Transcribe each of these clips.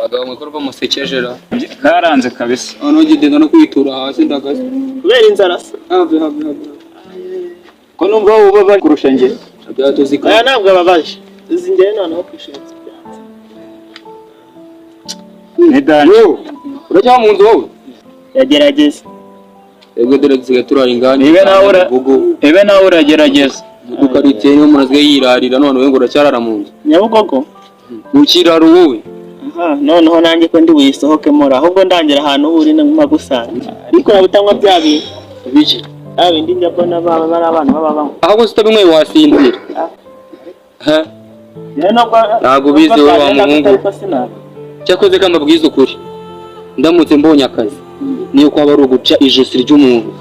Abagabo mwe ko musekejera. Karanze kabisa. Noneho ngenda no kwitura hasi ndagasa. Kubera inzara se? Have have have. Ko numva wowe ubabaye kurusha njye. Byatuzi ko. Aya ntabwo ababaje. Izi njyewe noneho kwishima byanze. Ni danje. Yewe, urajya mu nzu wowe? Yagerageza. Ego dore dusigaye turara ingani. Ibe nawe ura Gugu. Ibe nawe uragerageza. Mu karitsiye niho umuntu asigaye yirarira none wowe ngo uracyarara mu nzu. Nyabugogo. Ukirara wowe. Aha, noneho nanjye ko ndi buyisohokemo ra, ahubwo ndangira ahantu uba uri mpagusanga. Ariko waba utanywa bya bintu. Biki? Bya bindi njya mbona baba bari abana baba banywa. Ahubwo se utabinyweye wasinzira. Ha? Ntabwo ubizi wowe wa muhungu. Ariko sinabwo. Cyakoze ko mbabwiza ukuri. Ndamutse mbonye akazi, niyo kwaba ari uguca ijosi ry'umuntu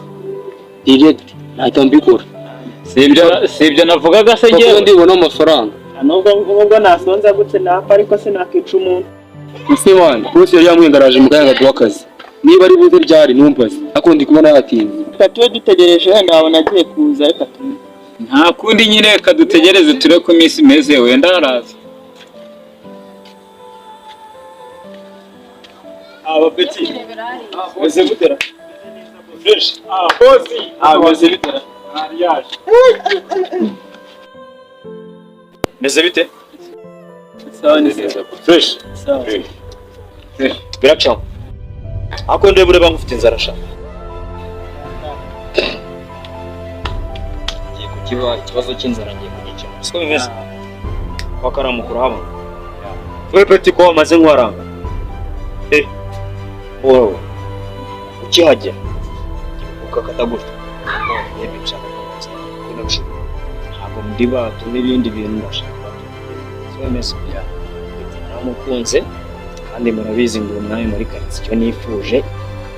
direct nahita mbikora. Si ibyo navugaga se kuko njyewe. ndibona amafaranga. Nubwo nasonza gutse napfa ariko sinakica umuntu. Ese wana bose yari yamwengaraje mu kanya gaduha akazi. Niba ari buze ryari numbaze, ariko ndi kubona yatinze. Reka tube dutegereje wenda wabona agiye kuza, reka tube. Nta kundi nyine, reka dutegereze turebe ko iminsi imeze, wenda araza. Aba peti. Meze gutera. Fresh. Ah, bosi. Ah, meze bitera. Mariage. Meze bite? Sawa neza. Fresh. Sawa. Fresh. Biraca. Ako ndebe ureba nkufite inzara sha. Ngiye kukiba ikibazo cy'inzara, ngiye kugikemura. Siko bimeze? Wakaramu kurabona. We peti ko wamaze nkwaranga. Eh. Wowe. Ukihagera ukakata gutya. Yemwe nshaka kubanza kuno cumi. Ntabwo ndi bato n'ibindi bintu ndashaka bato. Siko bimeze? Naramukunze kandi murabizi ngo umwami muri karitsiye icyo nifuje.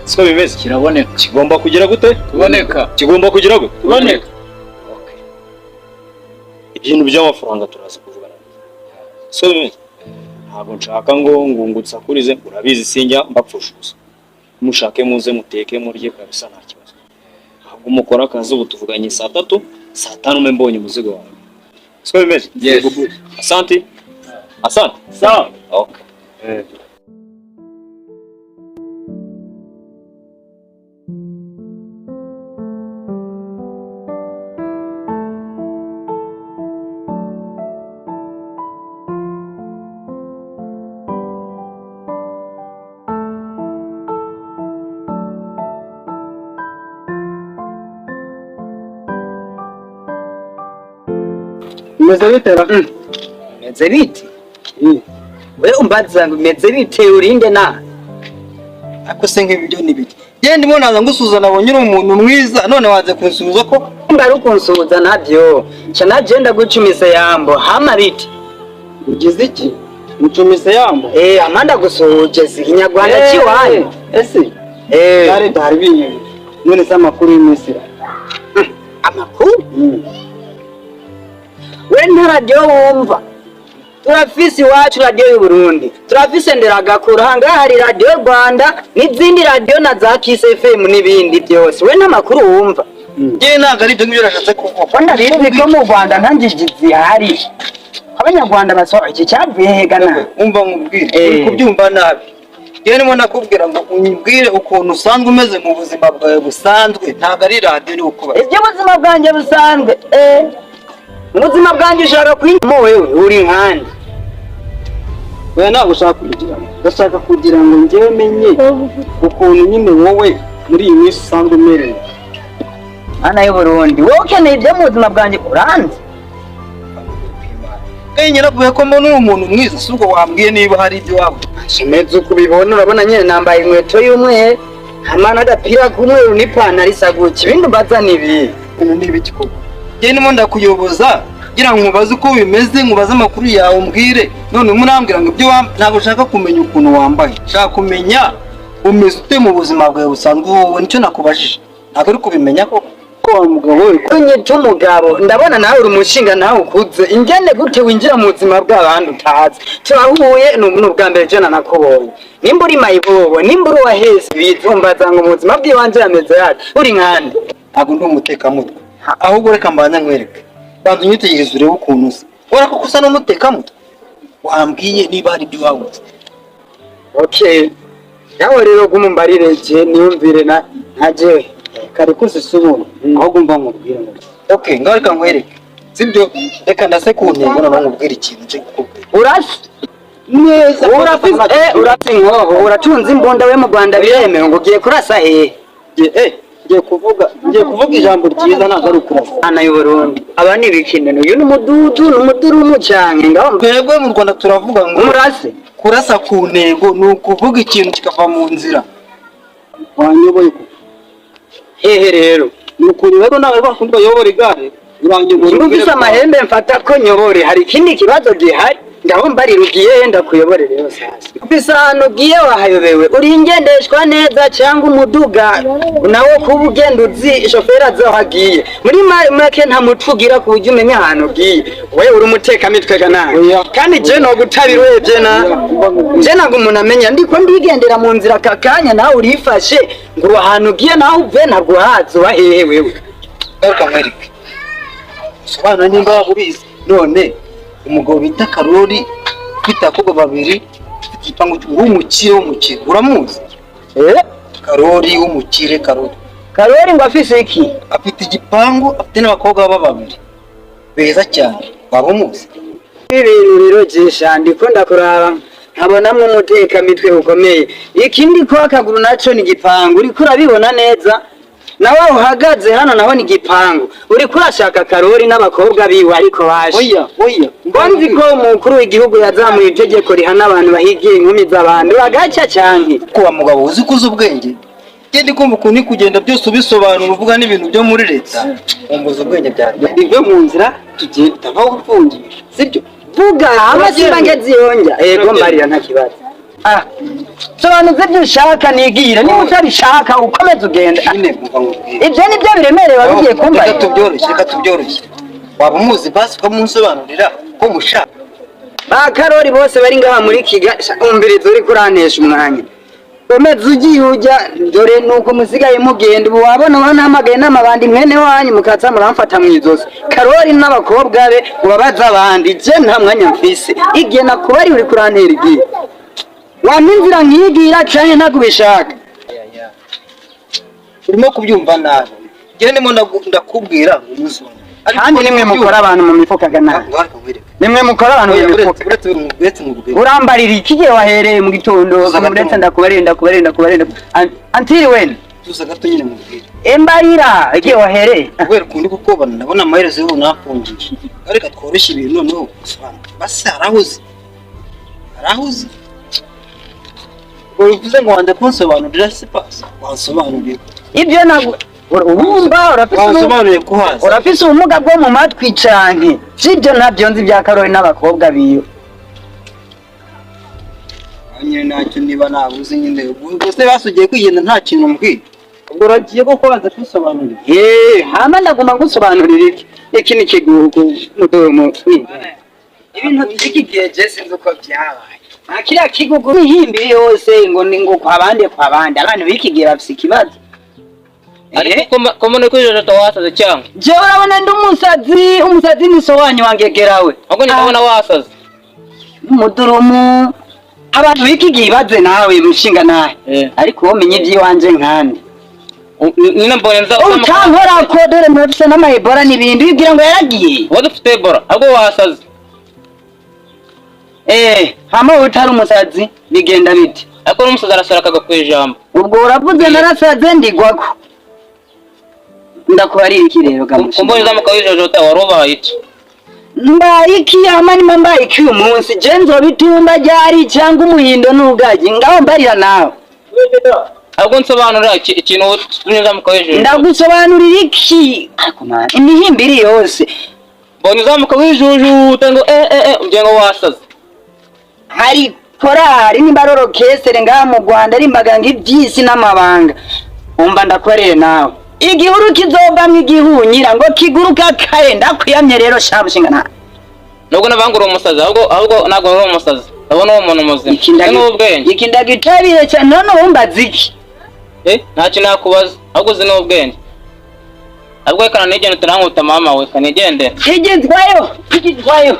Siko bimeze? Kiraboneka. Kigomba kugira gute? Kuboneka. Kigomba kugira gute? Kuboneka. Okay. Ibintu by'amafaranga turaza kuvugana. Siko bimeze? Ntabwo nshaka ngo ngunsakurize, urabizi sinjya mbapfusha ubusa. Mushake muze muteke murye kabisa nta kibazo. Ntabwo mukora akazi, ubu tuvuganye saa 3, saa 5 mbe mbonye umuzigo wawe. Siko bimeze? Yes. Asante. Asante. Sawa. Okay. Meze bitera. Meze bite? We umbaza ngo meze bite urinde na? Ako se nk'ibyo ni biki? Ye ndimo naza ngusuhuza nabonye uri umuntu mwiza none waze kunsuhuza ko Mba ari ukunsuhuza navyo. Ca naje ndagucumise yambo hama bite? Ugize iki? Mucumise yambo? Eh, amanda gusuhuje si Kinyarwanda ciwanyu. Ese? Eh, Byari byari binyobeye. None se amakuru y'iminsi? Amakuru? We nta radio wumva. Turafise iwacu radio y'u Burundi. Turafise Nderagakura, hangaha hari radio Rwanda n'izindi radio na za Kiss FM n'ibindi byose. We nta makuru wumva. Ngewe ntabwo ari ibyo ngibyo nashatse kuvuga. Ko ndabizi ko mu Rwanda nta njiji zihari. Abanyarwanda basohoye iki cyavuye hegana. Umva nkubwire, uri kubyumva nabi. Ngewe ndimo nakubwira ngo umbwire ukuntu usanzwe umeze mu buzima bwawe busanzwe, ntabwo ari radio iri kukubaza. Ibyo buzima bwanjye busanzwe, mu buzima bwanjye ushaka kwinjiramo wewe uri nkande. Oya ntabwo ushaka kwinjiramo, ndashaka kugira ngo njyewe menye ukuntu nyine wowe muri iyi minsi usanzwe umerewe. Mana y'u Burundi, wowe ukeneye ibyo mu buzima bwanjye uranze. Kandi nyiravuye ko mbona uri umuntu mwiza, si ubwo wambwiye niba hari ibyo waba. Shemeze uko ubibona, urabona nyine nambaye inkweto y'umweru, hamwe n'agapira k'umweru n'ipantaro isa gutya, ibindi umbaza ni ibi. Ibintu ni ibiki koko? Njye ndimo ndakuyoboza kugira ngo nkubaze uko bimeze, nkubaze amakuru yawe umbwire. None urimo urambwira ngo ibyo wambaye, ntabwo ushaka kumenya ukuntu wambaye, nshaka kumenya umeze ute mu buzima bwawe busanzwe wowe, nicyo nakubajije. Ntabwo uri kubimenya koko. Ko wa mugabo we Unyita umugabo, ndabona nawe uri umushinga nawe ukuze, ingene gute winjira mu buzima bw'abandi utazi. Turahuye ni ubwa mbere jana nakubonye. Nimba uri mayibobo, nimba uri uwahese bizumbaza ngo mu buzima bw'iwanje ameze yate, uri nkande. Ntabwo ndi umutekamutwe, ahubwo reka mbanze nkwereke. Banza unyitegereze urebe ukuntu usa. Ubona ko usa n'umutekamutwe? Wambwiye niba hari ibyo wabuze. Okay, nawe rero gumumbarire je niyumvire na nkaje Kare kose si ubuntu, ahubwo mva nkubwire ngo okay, ngaho reka nkwereke, sibyo? Reka ndase ku ntego noneho nkubwire ikintu nje kukubwira. Urasi Neza. Urafise urafise inkoho, uratunze imbunda we? Mu Rwanda biremewe ngo ugiye kurasa hehe? Ngiye kuvuga ijambo ryiza, ntabwo ari ukurasa. Ana y'Uburundi aba ni ibikinano, uyu ni umududu, ni umudurumu canke ngaho? Twebwe mu Rwanda turavuga ngo umurase. Kurasa ku ntego ni ukuvuga ikintu kikava mu nzira. Wanyoboye ko Hehe rero? Ni ukuntu rero nawe bakundi bayobora igare, uranyobora. Ufise amahembe mfata ko nyobore. Hari ikindi kibazo gihari? Ngaho mbarira, ugiye he? Ndakuyobore rero sasa. Ufise ahantu ugiye wahayobewe? Uri ingendeshwa neza cyangwa umuduga nawo kuba ugenda uzi shoferi azi aho agiye? Muri make nta mutwe ugira ku buryo umenya ahantu ugiye. We uri umutekamitwe ga nawe. Oya. Kandi je no gutabira urebye na je ntabwo umuntu amenya ndiko ndigendera mu nzira aka kanya, nawe urifashe ngo ahantu ugiye nawe uve ntabwo uhazi. Uba hehe wewe? Reka nkwereke, sobanura nimba waba ubizi. None umugabo bita Karori, ufite abakobwa babiri, ufite igipangu w'umukire, uramuzi? Eh? Karori w'umukire, Karori. Karori ngo afise iki? Afite igipangu, afite n'abakobwa baba babiri beza cyane. Waba umuzi? Ibintu birogesha, ndiko ndakuraba nkabonamwo umutekamitwe ukomeye. Ikindi ko akaguru naco ni igipangu, uriko urabibona neza. Nawe uhagaze hano naho ni igipangu. Uriko urashaka Karori n'abakobwa biwe, ariko baje Oya, oya. Ngo nzi ko umukuru w'igihugu yazamuye itegeko rihana abantu bahigiye inkumi z'abantu, uragaca canke? Ko wa mugabo uzi ko uzi ubwenge, genda kumva ukuntu uri kugenda byose ubisobanura, uvuga n'ibintu byo muri leta, wumva uzi ubwenge byawe. Bive mu nzira tugiye, utava gufungisha, sibyo? Vuga hama simba ngeze yonja. Ego, mbarira, nta kibazo. Ah, sobanuza ibyo ushaka nigire, niba utabishaka ukomeze ugende. Ah, Nyine mvuga nkubwire. Ibyo nibyo biremereye wari ugiye Reka kumbarira? tubyoroshye, reka tubyoroshye. Waba umuzi basi ukamunsobanurira ko mushaka? Ba Karori bose bari ngaha muri Kigali, umviriza, uri kuranesha umwanya. Komeza ugiye ujya, dore nuko musigaye mugenda ubu. Wabona wanahamagaye n'amabandi mwene wanyu mukaza muramfata mu izosi. Karori n'abakobwa be ubabaza abandi, je nta mwanya mfise. Igihe nakubari uri kurantera igihe. Wampa inzira nkigira canke ntabwo? Urimo kubyumva nabi. Njye ndimo ndakubwira ngo umunsobanurire. Kandi nimwe mukora abantu mu mifuka ga nabi. Nimwe mukora abantu mu mifuka. Uretse nkubwire. Urambarira iki gihe wahereye mu gitondo? Tuza gato. Uretse ndakubarira, ndakubarira, ndakubarira until when? Tuza gato nyine nkubwire. Embarira igihe wahereye. Kubera ukuntu uri kukubona, ndabona amaherezo y'ubu nafungisha. Reka tworoshye ibintu noneho gusobanura. Basi harahuze, harahuze. Ubwo bivuze ngo wanze kunsobanurira se? Pasi wansobanurira. Ibyo ntabwo urumva, urafise Wansobanuriye ko uhazi. Urafise ubumuga bwo mu matwi canke sibyo? Ntabyo nzi bya Karori n'abakobwa biwe. Nyine ntacyo niba nabuze nyine, ubwo se basugiye kwigenda nta kintu mbwiye? Ubwo uragiye koko waza kunsobanurira? Eh, hama ndaguma ngusobanurira iki? Iki ni kigugu mudomo. Ibintu by'iki gihe je sinzi uko byabaye. Nta kiriya kigugu mihimbi yose ngo ni ngo kwa bande, kwa bande. Abantu b'iki gihe bafise ikibazo. Ariko ko mbona ko ijoro wasaze cyangwa? Jewe urabona ndi umusazi? Umusazi ni so wanyu wangegerawe. Ahubwo ndabona wasaze. Umudurumu. Abantu b'iki gihe baze nawe mushinga nawe. Eh. Ariko wowe menye iby'iwanje nkande. Nyine mbonye nza. Utankora ko dore murafise n'amahebora n'ibindi wibwira ngo yaragiye. Wowe dufite Ebola, ahubwo wasaze. Eh, hama wowe utari umusazi bigenda bite? Ariko n'umusazi arasara akagwa ku ijambo. Ubwo uravuze narasaze ndigwako. Ndakubarira iki rero gamushinga? Ko mbonye uzamuka wijojota, wari ubaye iki? Mbaye iki? Hama nima mbaye iki uyu munsi? Je nzobitumba ryari cyangwa umuhindo n'ugagi? Ngaho mbarira nawe. Ahubwo nsobanurira ikintu utumye uzamuka wijojota. Ndagusobanurira iki? Ariko man, imihimbiri yose. Mbonye uzamuka wijujuta ngo eh eh eh, ugira ngo wasaze. Hari korari nimba ari orokesere ngaha mu Rwanda rimbaga ngo iby'isi n'amabanga. Umva ndakubarire nawe. Igihuru kizovamwo igihunyira ngo kiguruka kare, ndakwiyamye rero shamushinga nawe. Nubwo navanga uri umusazi, ahubwo ntabwo uri umusazi, ndabona uwo muntu muzima Iki uzi n'ubwenge. Iki ndagitabire cyane. None wumbaza iki? Eh, ntacyo nakubaza, ahubwo uzi n'ubwenge. Ahubwo reka nigende, utanankuta mama we, kanigendere. Igizwayo, igizwayo.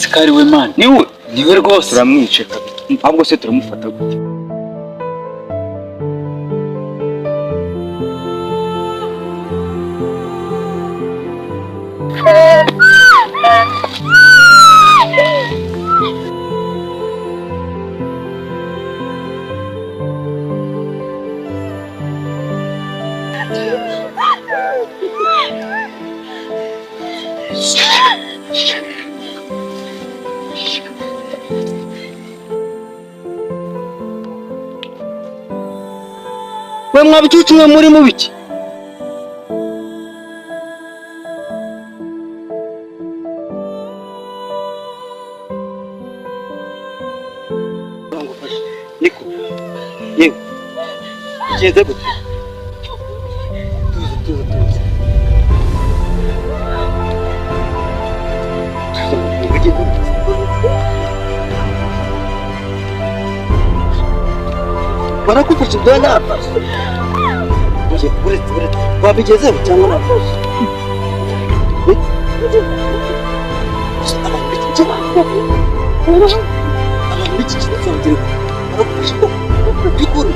Siko ari we man. Niwe. Niwe rwose. Turamwice kabisa. Ahubwo se turamufata gute? We mwabicucu mwe muri mu biki? Niko. Yewe. Bigenze gute? Tuza, tuza, tuza. Tuza, bigenze gute? Barakufasha ibyo nafashe. Uretse, uretse. Wabigezeho cyangwa ntabwo? Abantu b'iki gihe barakufasha by'ukuri.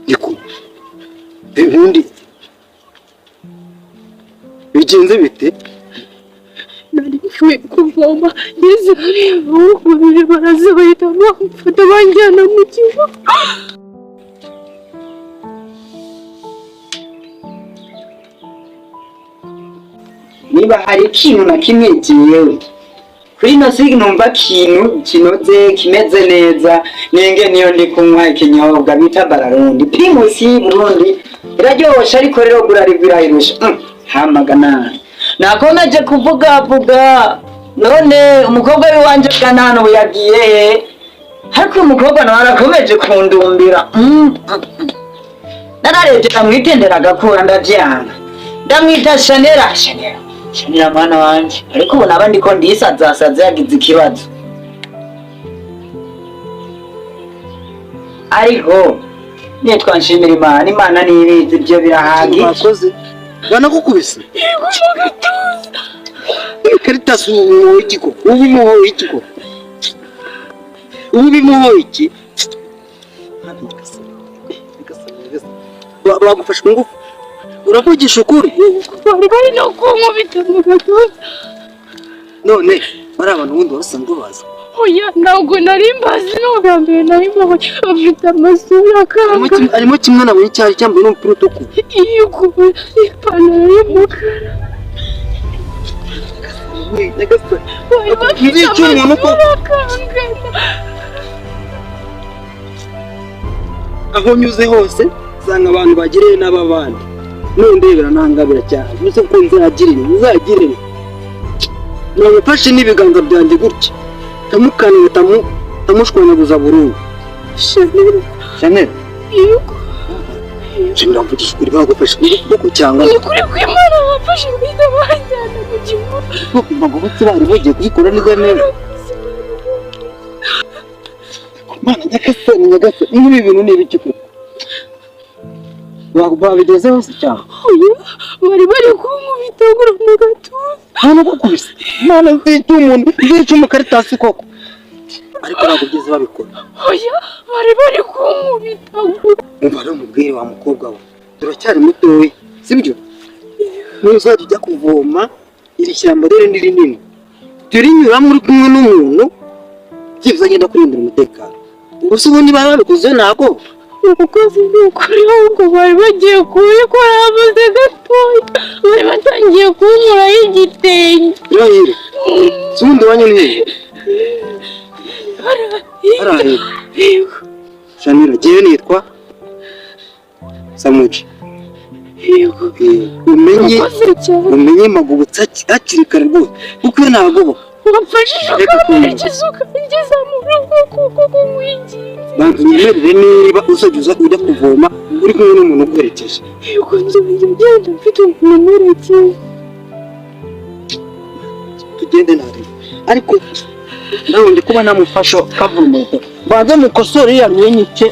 Niko. Ubundi bigenze bite? Nari mvuye kuvoma ngeze hariya abahungu babiri baraza bahita bamfata banjyana mu kigo. Niba hari ikintu na kimwe jewe kuri ino si numva kintu kinoze kimeze neza ninge niyo ndi kunywa ikinyobwa bita Bararundi Primus y'Burundi iraryoshe, ariko rero gurarigwa irayirusha. Hamagana nakomeje kuvuga vuga none umukobwa w'iwanje bwa ubu yagiye he? Ariko uyu mukobwa nawe arakomeje kundumbira. Nararebye ndamwitendera agakura ndavyanga, ndamwita Shanera. Shanera, Shanera mwana wanje, ariko ubu naba ndiko ndisazasaze yagize ikibazo. Ariko nitwa nshimira Imana, Imana nibizi ibyo birahagije. Bakoze banagukubise Caritas ubu iki ko ubu bimuhoye iki ko ubu bimuhoye iki? Bagufashe ku ngufu, uravugisha ukuri. Bari bari no kunkubita mu gatuza. None bari abantu ubundi basanzwe bazi? Oya, ntabwo nari mbazi, ni ubwa mbere nari mbabonye. Bafite amasura akanga. Harimo kimwe nabonye cyari cyambaye n'umupira utukura. Yego, ipantaro y'umukara. Bari bafite Nzica umuntu ko amasura akangana. Aho nyuze hose usanga abantu bagiriye n'ababandi. Nundebera ntangabira cyane. Uzi ko nzagirire, nzagirire. Namufashe n'ibiganza byanjye gutya. Tamukanira tamushwanaguza burundu. Shanera. Shanera. Yego. Shanera mvugisha ukuri, bagufashe ukuboko cyangwa? Ni ukuri kw'Imana bamfashe guhita banjyana mu gihuru. Bagobotse bari bagiye kubikora neza neza. Mana nyagasani, nyagasani, ibi bintu ni ibiki koko? Babigezeho se cyangwa? Oya, bari bari kunkubita mu gatuza. Hano gukubise. Mana nzica umuntu, nzica umukaritasi koko. Ariko ntabwo byiza babikora. Oya, bari bari kunkubita. Umva rero mubwire wa mukobwa we, turacyari mutoya, sibyo? Nuzajya ujya kuvoma iri shyamba rero ni rinini, turinyuramo uri kumwe n'umuntu, byibuze agenda kurindira umutekano. Ubwo se ubundi baba babikoze ntabwo? Umukozi ni ukuri, ahubwo bari bagiye kubikora hamaze gatoya, bari batangiye kunkuraho igitenge. Birahira. Si ubundi wanyu ni hehe? Arahira. Shanira, jyewe nitwa Samuji. Umenye, umenye Magobotse hakiri kare rwose, kuko iyo ntagoboka Wamfashije ukamperekeza ukangeza mu rugo kuko kumwinginze. Banza unyemerere niba uzajya uza ujya kuvoma uri kumwe n'umuntu uguherekeje. Yuko nzongera ngenda mfite umuntu umperekeje. Tugende ntarebe, ariko ndabona kuba namufasha kavura umuheto, banze mukosore iriya myenyike.